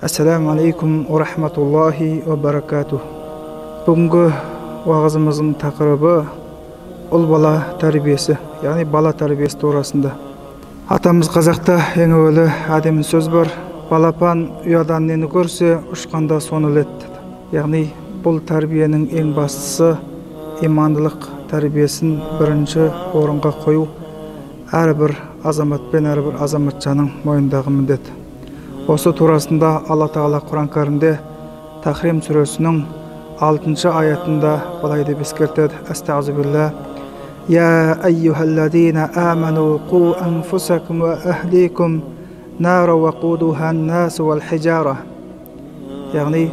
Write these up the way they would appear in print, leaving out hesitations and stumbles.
Ассаламу алейкум ва рахматуллахи ва баракатух. Бүгінгі уағызымыздың тақырыбы ұл бала тәрбиесі, яғни бала тәрбиесі турасында. Атамыз қазақта ең әуелі әдемі сөз бар: балапан ұядан нені көрсе, ұшқанда соны іледі деді. Яғни бұл тәрбиенің ең бастысы имандылық тәрбиесін бірінші орынға қою әрбір азамат пен әрбір азаматшаның мойнындағы міндет. Осы турасында Алла Тағала Құран Кәрімде Тахрим сүресінің 6 аятында былай деп ескертеді: Әстағзубилла, Я әйюхаллазина аману қу анфусакум ва ахликум нара вақудуха ан-нас вал хижара. Яғни,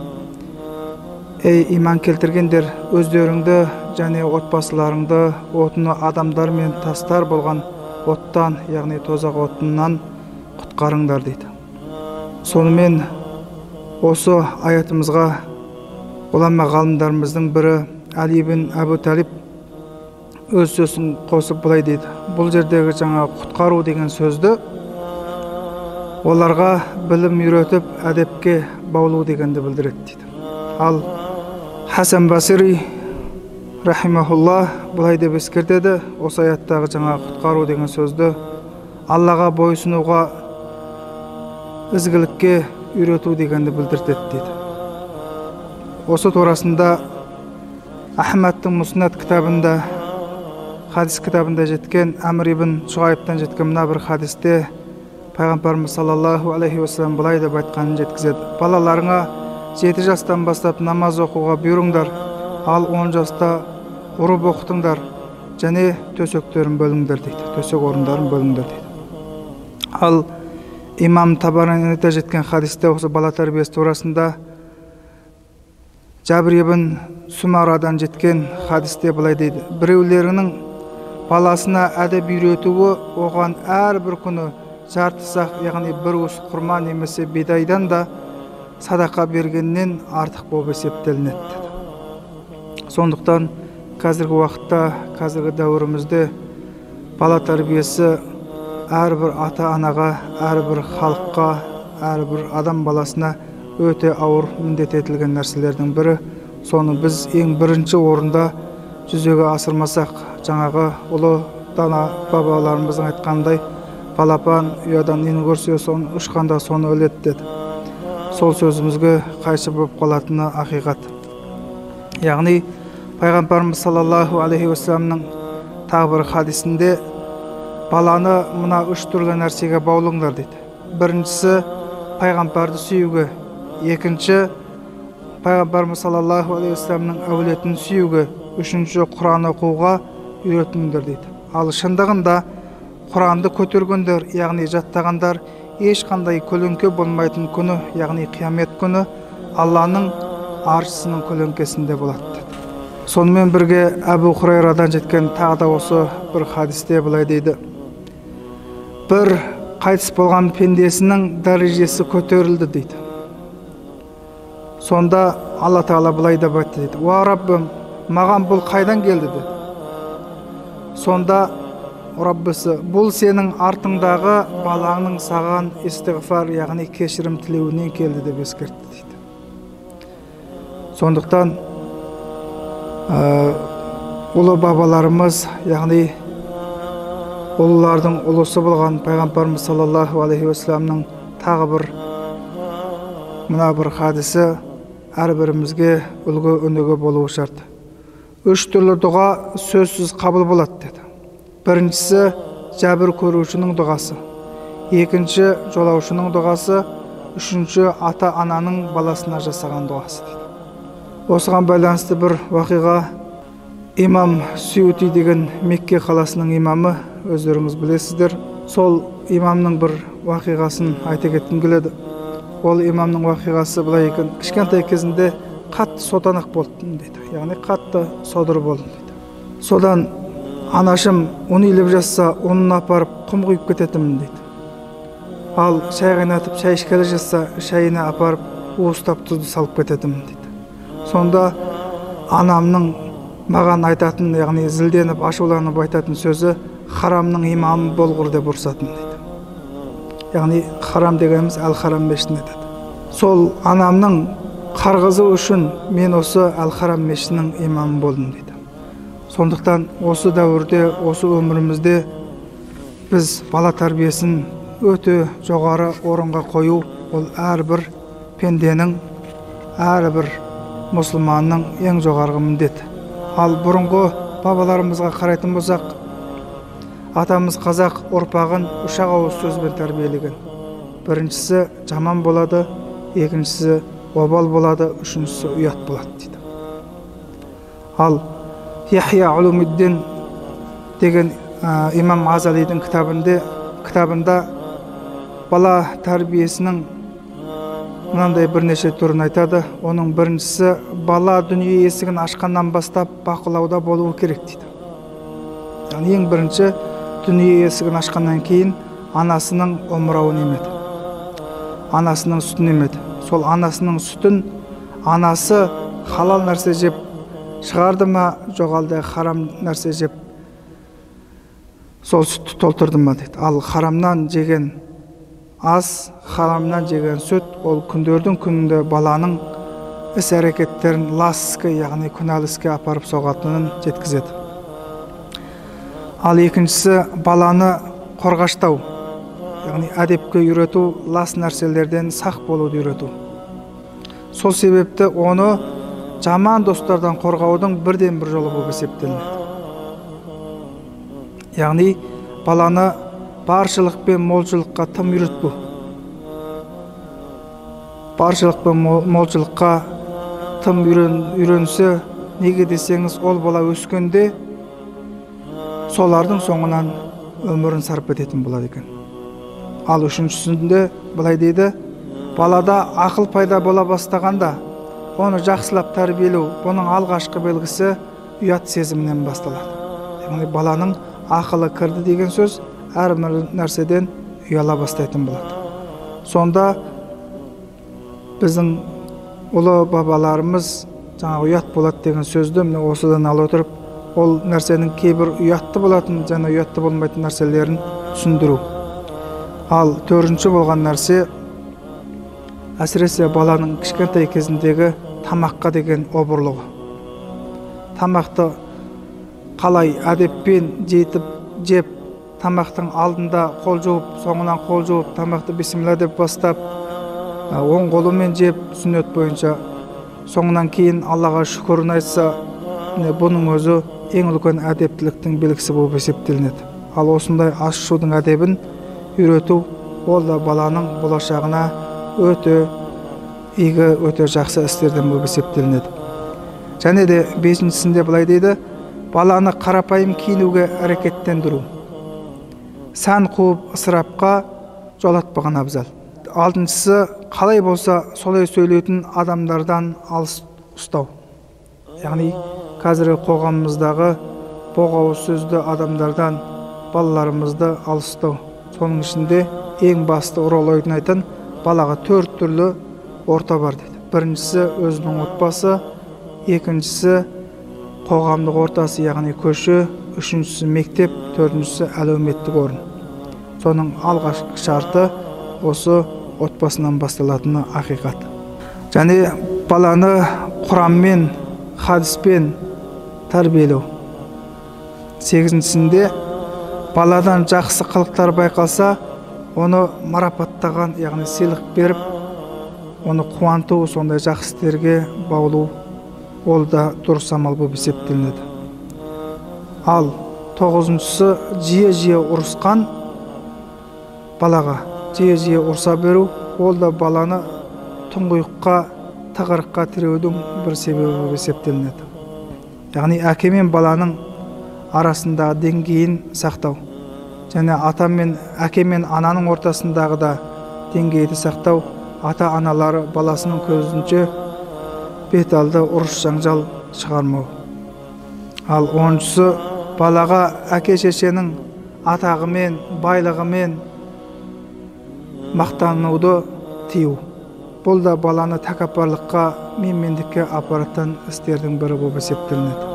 ей иман келтіргендер, өздеріңді және отбасыларыңды отыны адамдар мен тастар болған оттан, яғни тозақ отынан құтқарыңдар дейді. Сонымен осы аятымызға ғұлама ғалымдарымыздың бірі Әли ибн Әбу Талиб өз сөзін қосып былай дейді: бұл жердегі жаңа құтқару деген сөзді оларға білім үйретіп әдепке баулу дегенді білдіреді дейді. Ал Хасан Басри рахимахулла былай деп ескертеді: осы аяттағы жаңа құтқару деген сөзді Аллаға бойсынуға, ізгілікке үйрету дегенді білдіртеді дейді. Осы турасында Ахмадтың Муснад кітабында, хадис кітабында жеткен Әмір ибн Шуайбтан жеткен мына бір хадисте Пайғамбарымыз саллаллаху алейхи уассалам былай деп айтқанын жеткізеді: балаларыңа 7 жастан бастап намаз оқуға бұйырыңдар, ал 10 жаста ұрып оқытыңдар және төсектерін бөліңдер дейді, төсек орындарын бөліңдер дейді. Ал Имам Табараниде жеткен хадисте осы бала тәрбиесі турасында Жабір ибн Сумарадан жеткен хадисте былай дейді: біреулерінің баласына әдеп үйретуі оған әрбір күні жарты сақ, яғни бір уыс құрма немесе бидайдан да садақа бергеннен артық болып есептелінеді деді. Сондықтан қазіргі уақытта, қазіргі дәуірімізде бала тәрбиесі әрбір ата-анаға, әрбір халыққа, әрбір адам баласына өте ауыр міндет етілген нәрселердің бірі. Соны біз ең бірінші орында жүзеге асырмасақ, жаңағы ұлы дана бабаларымыздың айтқанындай, балапан ұядан нені көрсе, соны ұшқанда соны іледі деді. Сол сөзімізге қайшы болып қалатыны ақиқат. Яғни Пайғамбарымыз саллаллаху алейхи уассаламның тағы бір хадисінде баланы мына үш түрлі нәрсеге баулыңдар дейді. Біріншісі пайғамбарды сүюге, екінші пайғамбарымыз саллаллаху алейхи уассаламның әулетін сүюге, үшінші Құран оқуға үйретіңдер дейді. Ал шындығында Құранды көтергендер, яғни жаттағандар ешқандай көлеңке болмайтын күні, яғни қиямет күні Алланың аршысының көлеңкесінде болады деді. Сонымен бірге Әбу Хурайрадан жеткен тағы да осы бір хадисте былай дейді: бір қайтыс болған пендесінің дәрежесі көтерілді дейді. Сонда Алла Тағала былай деп айтты дейді: уа Раббым, маған бұл қайдан келді деді. Сонда Раббысы: бұл сенің артыңдағы балаңның саған истиғфар, яғни кешірім тілеуінен келді деп ескертті дейді. Сондықтан ұлы бабаларымыз, яғни ұлылардың ұлысы болған Пайғамбарымыз саллаллаху алейхи уассаламның тағы бір мына бір хадисі әрбірімізге үлгі өнеге болуы шарт. Үш түрлі дұға сөзсіз қабыл болады деді. Біріншісі жәбір көрушінің дұғасы, екінші жолаушының дұғасы, үшінші ата-ананың баласына жасаған дұғасы дейді. Осыған байланысты бір уақиға Имам Сүйути деген Мекке қаласының имамы, өздеріңіз білесіздер, сол имамның бір уақиғасын айта кеткім келеді. Ол имамның уақиғасы былай екен: кішкентай кезінде қатты сотанақ болдым дейді, яғни қатты содыр болдым дейді. Содан анашым ұн илеп жатса, ұнын апарып құм құйып кететінмін дейді. Ал шай қайнатып шай ішкелі жатса, шайына апарып уыстап тұзды салып кететінмін дейді. Сонда анамның маған айтатын, яғни зілденіп ашуланып айтатын сөзі: харамның имамы болғыр деп ұрсатын дейді. Яғни харам дегеніміз әл харам мешітінде деді. Сол анамның қарғызы үшін мен осы Әл-Харам мешітінің имамы болдым дейді. Сондықтан осы дәуірде, осы өмірімізде біз бала тәрбиесін өте жоғары орынға қою, ол әрбір пенденің, әрбір мұсылманның ең жоғарғы міндеті. Ал бұрынғы бабаларымызға қарайтын болсақ, атамыз қазақ ұрпағын үш ауыз сөзбен тәрбиелеген. Біріншісі жаман болады, екіншісі обал болады, үшіншісі ұят болады дейді. Ал Яхья Улумиддин деген имам Ғазалидің кітабында бала тәрбиесінің мынандай бірнеше түрін айтады. Оның біріншісі, бала дүние есігін ашқаннан бастап бақылауда болуы керек дейді. Яғни ең бірінші дүние есігін ашқаннан кейін анасының омырауын емеді, анасының сүтін емеді. Сол анасының сүтін анасы халал нәрсе жеп шығарды ма, жоқ әлде харам нәрсе жеп сол сүтті толтырды ма дейді. Ал харамнан жеген ас, харамнан жеген сүт, ол күндердің күнінде баланың іс әрекеттерін лас іске, яғни күнәлі іске апарып соғатынын жеткізеді. Ал екіншісі, баланы қорғаштау, яғни әдепке үйрету, лас нәрселерден сақ болуды үйрету. Сол себепті оны жаман достардан қорғаудың бірден бір жолы болып есептелінеді. Яғни баланы баршылық пен молшылыққа тым үйретпеу. Баршылық пен молшылыққа тым үйренсе, неге десеңіз, ол бала өскенде солардың соңынан өмірін сарп ететін болады екен. Ал үшіншісінде былай дейді: балада ақыл пайда бола бастағанда оны жақсылап тәрбиелеу, бұның алғашқы белгісі ұят сезімінен басталады. Яғни баланың ақылы кірді деген сөз, әр нәрседен ұяла бастайтын болады. Сонда біздің ұлы бабаларымыз жаңа ұят болады деген сөзді міне осыдан ала отырып, ол нәрсенің кейбір ұятты болатын және ұятты болмайтын нәрселерін түсіндіру. Ал төртінші болған нәрсе, әсіресе баланың кішкентай кезіндегі тамаққа деген обырлығы. Тамақты қалай әдеппен жетіп жеп, тамақтың алдында қол жуып, соңынан қол жуып, тамақты бисмилла деп бастап, оң қолымен жеп, сүннет бойынша, соңынан кейін Аллаға шүкірін айтса, бұның өзі ең үлкен әдептіліктің белгісі болып есептелінеді. Ал осындай ас ішудің әдебін үйрету, ол да баланың болашағына өте игі, өте жақсы істерден болып есептелінеді. Және де бесіншісінде былай дейді: баланы қарапайым киінуге әрекеттендіру, сән қуып ысырапқа жолатпаған абзал. Алтыншысы, қалай болса солай сөйлейтін адамдардан алыс ұстау. Яғни қазіргі қоғамымыздағы боғауыз сөзді адамдардан балаларымызды алыс ұстау. Соның ішінде ең басты рөл ойнайтын балаға төрт түрлі орта бар дейді. Біріншісі өзінің отбасы, екіншісі қоғамдық ортасы, яғни көше, үшіншісі мектеп, төртіншісі әлеуметтік орын. Соның алғашқы шарты осы отбасынан басталатыны ақиқат. Және баланы Құранмен, хадиспен тәрбиелеу. Сегізіншісінде баладан жақсы қылықтар байқалса, оны марапаттаған, яғни сыйлық беріп, оны қуанту, сондай жақсы істерге баулу, ол да дұрыс амал болып есептелінеді. Ал тоғызыншысы, жиі-жиі ұрысқан балаға жиі-жиі ұрса беру, ол да баланы тұңғиыққа, тығырыққа тіреудің бір себебі болып есептелінеді. Яғни әке мен баланың арасындағы деңгейін сақтау, және ата мен әке мен ананың ортасындағы да деңгейді сақтау, ата-аналары баласының көзінше бет алды ұрыс жаңжал шығармау. Ал оныншысы, балаға әке шешенің атағымен, байлығымен мақтануды тыю. Бұл да баланы тәкаппарлыққа, менмендікке апаратын істердің бірі болып есептелінеді.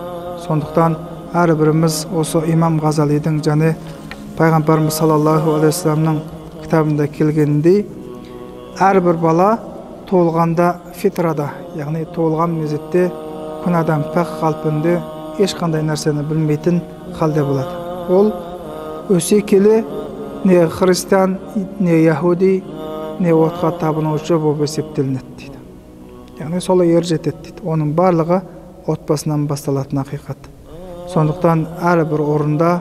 Сондықтан әрбіріміз осы имам Ғазалидің және пайғамбарымыз саллаллаху алейхи уассаламның кітабында келгеніндей, әрбір бала туылғанда фитрада, яғни туылған мезетте күнәдан пәк қалпында ешқандай нәрсені білмейтін халде болады. Ол өсе келе не христиан, не яхуди, не отқа табынушы болып есептелінеді дейді. Яғни солай ер жетеді дейді. Оның барлығы отбасынан басталатын ақиқат. Сондықтан әрбір орында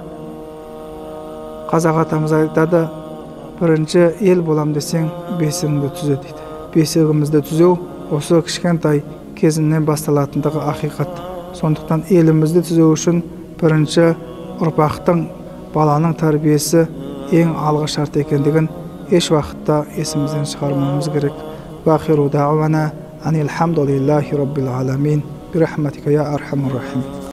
қазақ атамыз айтады, бірінші ел болам десең, бесігіңді түзе дейді. Бесігімізді түзеу осы кішкентай кезінен басталатындығы ақиқат. Сондықтан елімізді түзеу үшін бірінші ұрпақтың, баланың тәрбиесі ең алғы шарт екендігін еш уақытта есімізден шығармауымыз керек. Уахиру дауана анил хамдулиллахи раббил аламин. Бирахматика я архамар рахимин.